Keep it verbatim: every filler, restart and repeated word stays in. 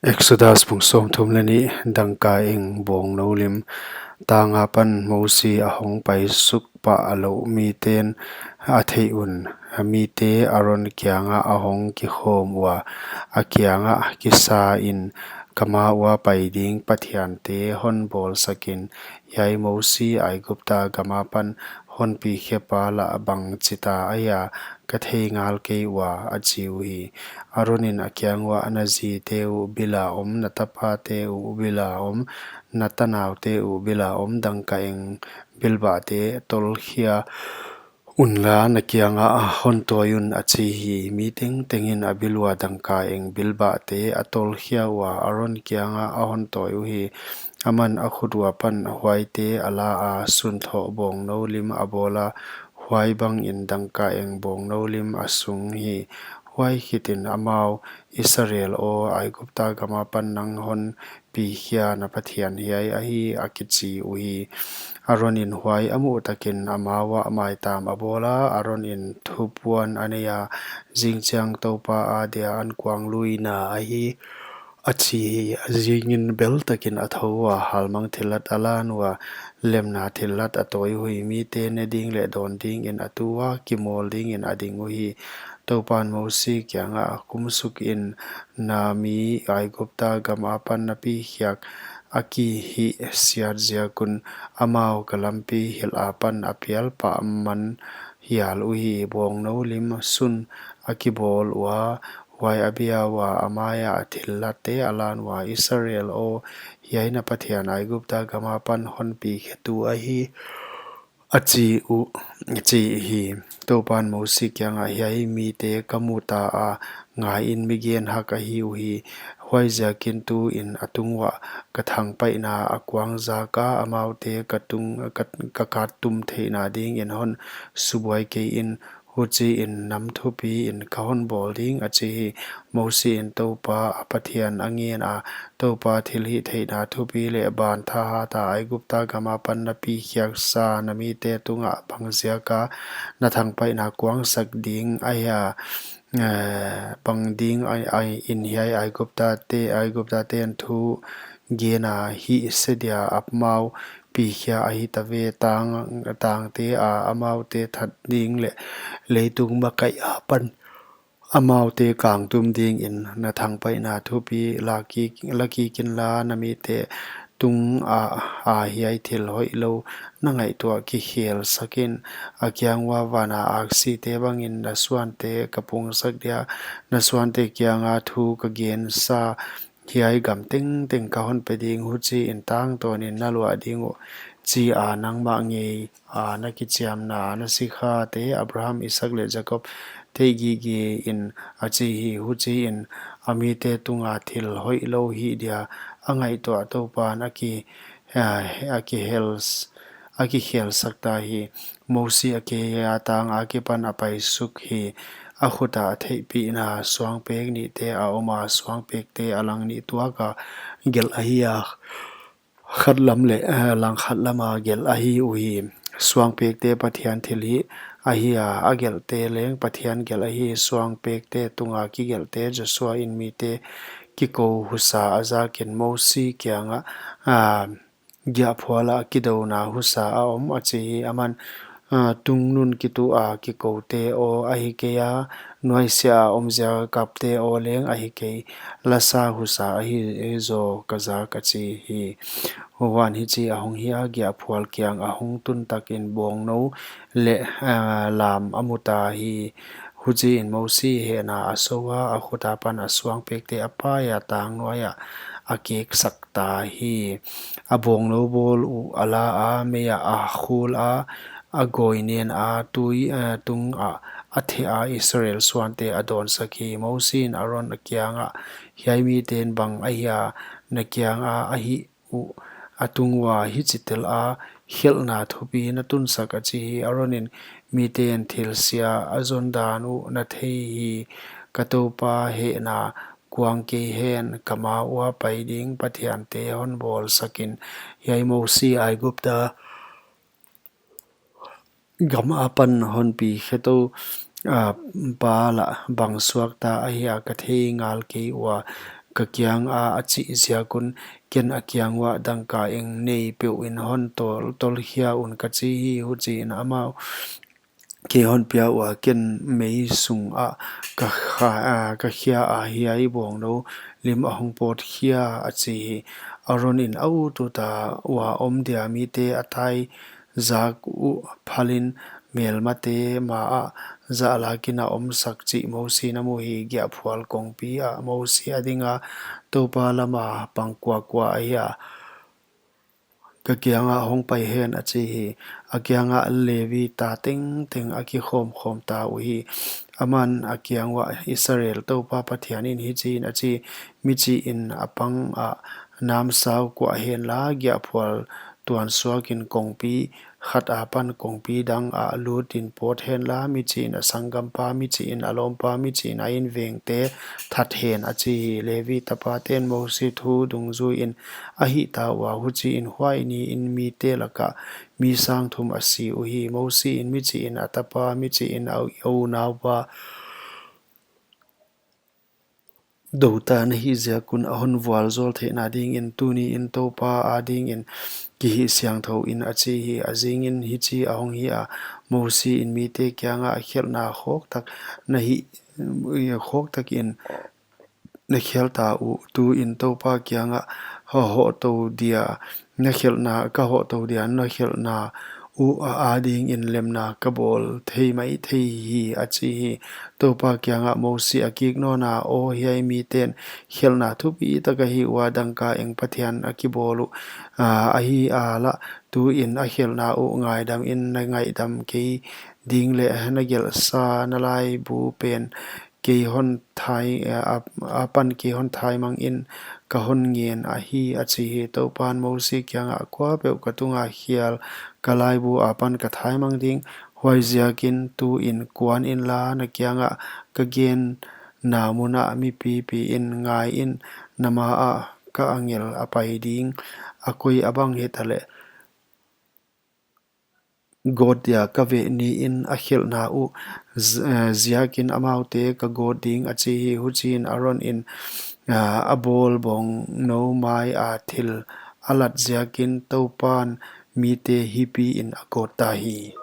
Exodus bung sawmthum leh nih. Dangkaeng bawngnou lim. Tang apan Mosi a hong paisuk pah louh miten a theih un, mite Aron kiangah a hong kikhawm ua, a kiangah, Kisa in, ka ma ua pai ding pathiante hon bawlsak in. Hiai Mosi Aigupta gam apan hon pi khe pa lah bangchita ahia, ka thei ngal kei ua, a chi uhi. Aron in a kiang uah, Na zite uh bil a om, na tapate uh bil a om, na tanaute uh bil a om dangkaeng bilbahte tolkhia unla, na kiangah hon tawi un, a chi hi. Mi tengteng in a bil ua dangkaeng bilbahte a tolkhia ua Aron kiangah a hon tawi uhi. Aman a khut ua pan huaite a la a, sunthoh bawngnou lim a bawl a, huai bangin dangkaeng bawngnou lim a sung hi. Huai khit in amau, Israel aw, Aigupta gam apan nang hon pi khia na Pathian hiai ahi, a kichi uhi. Aron in huai a muh takin a ma uah maitam a bawl a, Aron in thupuan a nei a, Zingchiang Toupa adia ankuangluina ahi, a chi hi. A zingin bel takin a thou ua, halmang thillat a lan ua, lemna thillat a tawi uhi. Mite ne ding leh dawn dingin a tu ua, kimawl dingin a ding uhi. Toupan Mosi kiangah, Kumsuk in, na mi Aigupta gam apan na pi khiak a kihihsiat ziak un, amau ka lampi hilh apan a pial pah man hial uhi. Bawngnou lim sun a kibawl ua, huai a bia ua, a mai ah a thillatte a lan ua, Israel aw, hiai na Pathian Aigupta gam apan hon pi khetu ahi, a chi uh, chi hi. Toupan Mosi kiangah, Hiai mite ka mu ta a, ngai in, mi genhak ahi uhi. Huaiziakin tuin a tung uah ka thangpaihna a kuang zak a, amaute ka tung, ka, ka kattum theihna dingin hon subuai kei in, huchiin nam thupi in ka hon bawl ding, a chi hi. Mosi in Toupa a Pathian a ngen a, Toupa thilhihtheihna thupi leh ban thahat a Aigupta gam apan na pi khiak sa na mite tungah bangziak a na thangpaihna kuangsak ding ahia, eh, bang ding a, a in hiai Aigupta te, Aigupta ten thu gen a, hih se dia amau pi khia ahi ta ve, tang, tangte a amaute that ding leh leitung makaih apan amaute kangtum dingin na thangpaihna thupi la kik, la kik inla, na mite tung a, a hiai thil hoihlou na ngaihtuah kikhelsak in. A kiang ua, Van a aksite bangin na suante ka pungsak dia, na suante kianga thu ka gen sa, hiai gam tengteng ka hon pe ding, huchiin tangtawnin na luah ding uh, chi a nangmah ngei a na kichiamna na sikhate Abraham, Isaak leh Jakob theih gige in, a chi hi. Huchiin a mite tunga thil hoihlou hih dia a ngaihtuah Toupan a ki, a, a kihel, a kikhelsak ta hi. Mosi a kei a tang akipan a paisuk hi. A khut ah a theihpihna suangpek nihte a om a, suangpekte a lang nih tuak a gelh ahi a, khat lam leh, eh, lang khat lam a gelh ahi uhi. Suangpekte Pathian thilhih ahi a, a gelhte leng Pathian gelh ahi. Suangpekte tunga kigelhte Joshua in mite kikou husa a zakin Mosi kiangah, ah, giahphual ah kidouna husa a om, a chi hi. Aman, ah, tungnun kituh a kikoute aw ahi kei a, nuaisiah a om ziak a kapte aw leng ahi kei, lasa husa ahi zaw ka zak, a chi hi. Huan hichi a hong hi a, giahphual kiang a hong tun takin bawngnou leh, ah, lam a mu ta hi. Huchiin Mosi hehna a sou a, a khut apan a suangpekte a pai a, tang nuai ah a keksak ta hi. A bawngnou bawl uh a la a, mei ah a khul a, a gawi nen a, tui, eh, tungah a theh a, Israel suante a dawnsak hi. Mosi in Aron a kiangah, Hiai miten bang ahia na kianga a hih uh a tung ua hichi tel a khelhna thupi na tunsak, a chi hi. Aron in miten thilsia a zon dan uh na thei hi. Ka Toupa hehna kuang kei hen, ka ma ua pai ding pathiante hon bawlsak in. Hiai Mosi Aigupta gam apan hon pi khetu, ah, pa lah bang suakta ahia, ka thei ngal kei ua, ka kianga a chih ziak un, ken a kiang uah, dangkaeng nei peuh in hon tol, tolkhia un, ka chi hi. Huchiin amau kei hon pia ua, ken mei sungah ka kha, a, ka khia a, hiai bawngnou lim a hong pawt khia, a chi hi. Aron in a ut uta, ua om dia mite a tai zak uh phalin, melmate maah zahlakin a omsak chih Mosiin a mu hi. Giahphual kongpi ah Mosi a dinga, Toupa lama pang kuakua ahia, ka kiangah hong pai hen, a chi hi. A kiangah Levi ta tengteng a kikhawmkhawm ta uhi. Aman a kiang uah, Israel Toupa Pathianin hichiin a chi, michihin a pangah namsau kuah henla, giahphual tuansuakin kongpi khat apan kongpi dang ah lutin pawt henla, michihin a sanggampa, michihin a lawmpa, michihin a invengte that hen, a chi hi. Levi tapaten Mosi thu dungzuiin a hihta ua, huchiin huai niin mite lakah mi sang thum a si uhi. Mosiin michihin a tapa, michihin a unaupa douta na hih ziak un a hon vualzawl theihna dingin, tuniin Toupa adingin kihihsiangthou in, a chi hi. A zingin hichi a hong hi a, Mosiin mite kiangah, khelhna khawktak na hih, khawktakin na khelhta uh, tuin Toupa kiangah hoh, hohtou dia na khelhna, ka hohtou dia na khelhna uh adingin lemna ka bawl thei maithei hi, a chi hi. Toupa kiangah Mosi a kik nawna, aw, hiai miten khelhna thupitak a hih ua, dangkaeng pathian a kibawl uh, a, ahi a lah, tuin a khelhna uh ngaidamin, na ngaihdam kei ding leh na gelhsa na laibu pen kei hon thai, a, apan kei hon thaimangin, ka hon ngen ahi, a chi hi. Toupan Mosi kiangah, kuapeuh ka tunga khial ka laibu apan ka thaimang ding. Huaiziakin tuin kuan inla, na kiangah ka genna munah mipipiin, ngaiin, na maah ka angel a pai ding. A koi a bang hitaleh gawt dia ka veh niin, a khelhna uh z-, eh, ziakin amaute ka gawt ding, a chi hi. Huchiin Aron in, ah, a bawl bawngnou maia thil a lat ziakin Toupan mite hipiin a gawt ta hi.